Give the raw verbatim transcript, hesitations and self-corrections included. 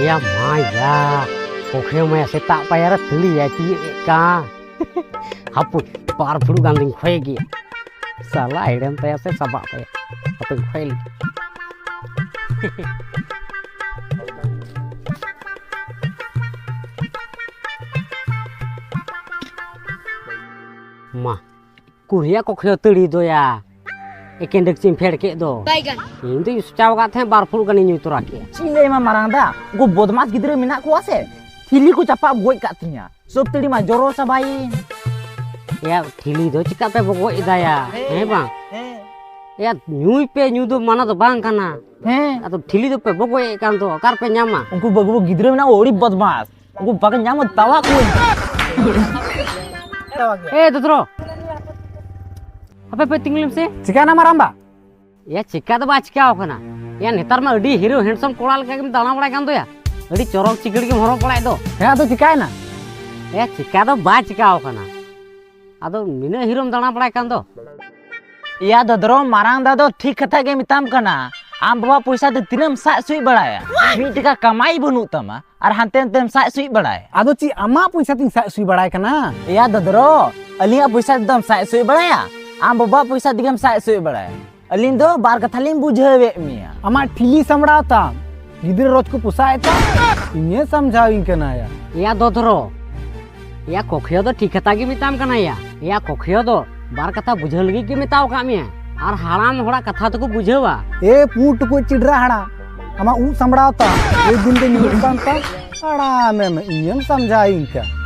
ᱭᱟ ᱢᱟᱭᱟ, ᱠᱚᱠᱷᱮ ᱢᱟᱭᱟ ᱥᱮᱛᱟᱜ ᱯᱟᱭᱟᱨ ᱨᱮ ᱛᱟᱹᱲᱤᱭᱟᱭ ᱛᱤᱭᱳᱜ ᱮᱫ ᱠᱟᱱ᱾ ᱦᱟᱯᱩ, ᱵᱟᱨ ᱯᱷᱩᱲᱩᱜ ᱜᱟᱱ ᱫᱩᱧ ᱠᱷᱚᱭ ᱜᱮᱭᱟ᱾ ᱥᱟᱞᱟ ᱮᱲᱮᱢ ᱛᱟᱭᱟ ᱥᱮ ᱥᱟᱵᱟᱜ ᱛᱟᱭᱟ? ᱦᱟᱯᱮᱧ ᱠᱷᱚᱭ ᱞᱮᱜᱮ᱾ ᱢᱟ, ᱠᱩᱲᱤᱭᱟᱜ ᱠᱚᱠᱷᱮ ᱛᱟᱹᱲᱤ ᱫᱚᱭᱟ᱾ ᱮᱠᱮᱱ ᱰᱮᱠᱪᱤᱢ ᱯᱷᱮᱰ ᱠᱮᱫ ᱫᱚ᱾ ᱵᱟᱭᱜᱟᱱ᱾ ᱤᱧ ᱫᱚᱧ ᱥᱚᱪᱟᱣ ᱟᱠᱟᱫ ᱛᱟᱦᱮᱸᱫ ᱵᱟᱨ ᱯᱷᱩᱲᱩᱜ ᱜᱟᱱᱤᱧ ᱧᱩ ᱛᱚᱨᱟ ᱠᱮᱭᱟ᱾ ᱪᱮᱫ ᱤᱧ ᱞᱟᱹᱭ ᱟᱢᱟ ᱢᱟᱨᱟᱝ ᱫᱟ, ᱩᱱᱠᱩ ᱵᱚᱫᱢᱟᱥ ᱜᱤᱫᱽᱨᱟᱹ ᱢᱮᱱᱟᱜ ᱠᱚᱣᱟ ᱥᱮ, ᱴᱷᱤᱞᱤ ᱠᱚ ᱪᱟᱯᱟᱫ ᱜᱚᱡ ᱠᱟᱜ ᱛᱤᱧᱟ᱾ ᱥᱚᱵ ᱛᱟᱹᱲᱤ ᱢᱟ ᱡᱚᱨᱚ ᱪᱟᱵᱟᱭᱮᱱ᱾ ᱮᱭᱟ, ᱴᱷᱤᱞᱤ ᱫᱚ ᱪᱮᱠᱟ ᱯᱮ ᱵᱚᱜᱚᱡ ᱮᱫᱟᱭᱟ? ᱦᱮᱸ᱾ ᱦᱮᱸ ᱵᱟᱝ? ᱦᱮᱸ᱾ ᱮᱭᱟ, ᱧᱩᱭ ᱯᱮ, ᱧᱩ ᱫᱚ ᱢᱟᱱᱟ ᱫᱚ ᱵᱟᱝ ᱠᱟᱱᱟ᱾ ᱦᱮᱸ᱾ ᱟᱫᱚ ᱴᱷᱤᱞᱤ ᱫᱚᱯᱮ ᱵᱚᱜᱚᱡ ᱮᱫ ᱠᱟᱱ ᱫᱚ, ᱚᱠᱟ ᱨᱮᱯᱮ ᱧᱟᱢᱟ? ᱩᱱᱠᱩ ᱵᱟᱹᱵᱩ ᱜᱤᱫᱽᱨᱟᱹ ᱢᱮᱱᱟᱜ ᱠᱚ, ᱟᱹᱰᱤ ᱵᱚᱫᱢᱟᱥ᱾ ᱩᱱᱠᱩ ᱵᱟᱠᱚ ᱧᱟᱢᱟ, ᱛᱟᱣᱟ ᱠᱚᱣᱟᱹᱧ᱾ ᱮ ᱫᱚᱫᱨᱚ, ᱦᱟᱯᱮ ᱯᱮ ᱛᱤᱸᱜᱩ ᱞᱮᱢ ᱥᱮ᱾ ᱪᱤᱠᱟᱭᱱᱟ ᱢᱟᱨᱟᱝᱵᱟ? ᱮᱭᱟ, ᱪᱤᱠᱟ ᱫᱚ ᱵᱟᱭ ᱪᱤᱠᱟᱣ ᱠᱟᱱᱟ᱾ ᱮᱭᱟ, ᱱᱮᱛᱟᱨ ᱢᱟ ᱟᱹᱰᱤ ᱦᱤᱨᱳ ᱦᱮᱱᱰᱥᱚᱢ ᱠᱚᱲᱟ ᱞᱮᱠᱟ ᱜᱮᱢ ᱫᱟᱬᱟ ᱵᱟᱲᱟᱭ ᱠᱟᱱ ᱫᱚᱭᱟ᱾ ᱟᱹᱰᱤ ᱪᱚᱨᱚᱠ ᱪᱤᱠᱟᱹᱲ ᱜᱮᱢ ᱦᱚᱨᱚᱜ ᱵᱟᱲᱟᱭᱮᱫ ᱫᱚ᱾ ᱦᱮᱸ, ᱟᱫᱚ ᱪᱤᱠᱟᱭᱱᱟ? ᱮᱭᱟ, ᱪᱤᱠᱟ ᱫᱚ ᱵᱟᱭ ᱪᱤᱠᱟᱣ ᱠᱟᱱᱟ᱾ ᱟᱫᱚ ᱱᱤᱱᱟᱹᱜ ᱦᱤᱨᱳᱢ ᱫᱟᱬᱟ ᱵᱟᱲᱟᱭ ᱠᱟᱱ ᱫᱚ᱾ ᱮᱭᱟ ᱫᱚᱫᱨᱚ, ᱢᱟᱨᱟᱝ ᱫᱟ ᱫᱚ ᱴᱷᱤᱠ ᱠᱟᱛᱷᱟ ᱜᱮ ᱢᱮᱛᱟᱢ ᱠᱟᱱᱟ᱾ ᱟᱢ ᱵᱟᱵᱟ ᱯᱚᱭᱥᱟ ᱛᱮ ᱛᱤᱱᱟᱹᱜ ᱮᱢ ᱥᱟᱡ ᱥᱩᱡ ᱵᱟᱲᱟᱭᱟ? ᱢᱤᱫ ᱴᱟᱠᱟ ᱠᱟᱢᱟᱭ ᱵᱟᱹᱱᱩᱜ ᱛᱟᱢᱟ ᱟᱨ ᱦᱟᱱᱛᱮ ᱱᱟᱛᱮᱢ ᱥᱟᱡ ᱥᱩᱡ ᱵᱟᱲᱟᱭᱟ᱾ ᱟᱫᱚ ᱪᱮᱫ ᱟᱢᱟᱜ ᱯᱚᱭᱥᱟ ᱛᱤᱧ ᱥᱟᱡ ᱥᱩᱡ ᱵᱟᱲᱟᱭ ᱠᱟᱱᱟ? ᱮᱭᱟ ᱫᱚᱫᱨᱚ, ᱟᱹᱞᱤᱧᱟᱜ ᱯᱚᱭᱥᱟ ᱛᱮᱫᱚᱢ ᱥᱟᱡ ᱥᱩᱡ ᱵᱟᱲᱟᱭᱟ? ᱟᱢ ᱵᱟᱵᱟᱣᱟᱜ ᱯᱚᱭᱥᱟ ᱛᱮᱜᱮᱢ ᱥᱟᱡ ᱥᱩᱡ ᱵᱟᱲᱟᱭᱟ? ᱟᱹᱞᱤᱧ ᱫᱚ ᱵᱟᱨ ᱠᱟᱛᱷᱟ ᱞᱤᱧ ᱵᱩᱡᱷᱟᱹᱣᱮᱫ ᱢᱮᱭᱟ᱾ ᱟᱢᱟᱜ ᱴᱷᱤᱞᱤ ᱥᱟᱢᱵᱲᱟᱣ ᱛᱟᱢ, ᱜᱤᱫᱽᱨᱟᱹ ᱨᱳᱡᱽ ᱠᱚ ᱯᱚᱥᱟᱣᱮᱫ ᱛᱟᱢ, ᱤᱧᱮ ᱥᱟᱢᱡᱷᱟᱣᱤᱧ ᱠᱟᱱᱟᱭᱟ᱾ ᱮᱭᱟ ᱫᱚᱫᱨᱚ, ᱮᱭᱟ ᱠᱚᱠᱷᱤᱭᱚ ᱫᱚ ᱴᱷᱤᱠ ᱠᱟᱛᱷᱟ ᱜᱮ ᱢᱮᱛᱟᱢ ᱠᱟᱱᱟᱭᱟ᱾ ᱮᱭᱟ ᱠᱚᱠᱷᱤᱭᱚ ᱫᱚ ᱵᱟᱨ ᱠᱟᱛᱷᱟ ᱵᱩᱡᱷᱟᱹᱣ ᱞᱟᱹᱜᱤᱫ ᱜᱮ ᱢᱮᱛᱟᱣ ᱟᱠᱟᱫ ᱢᱮᱭᱟ, ᱟᱨ ᱦᱟᱲᱟᱢ ᱦᱚᱲᱟᱜ ᱠᱟᱛᱷᱟ ᱫᱚᱠᱚ ᱵᱩᱡᱷᱟᱹᱣᱟ᱾ ᱮ ᱯᱩᱸᱰ ᱴᱩᱠᱩᱡ ᱪᱤᱰᱨᱟ ᱦᱟᱲᱟᱢ, ᱟᱢᱟᱜ ᱩᱵ ᱥᱟᱢᱵᱲᱟᱣ ᱛᱟᱢ, ᱳᱭ ᱫᱤᱱ ᱜᱮ ᱧᱩᱨᱩᱜ ᱠᱟᱱ ᱛᱟᱢ, ᱦᱟᱲᱟᱢᱮᱢ ᱤᱧᱮᱢ ᱥᱟᱢᱡᱷᱟᱣᱤᱧ ᱠᱟᱱ᱾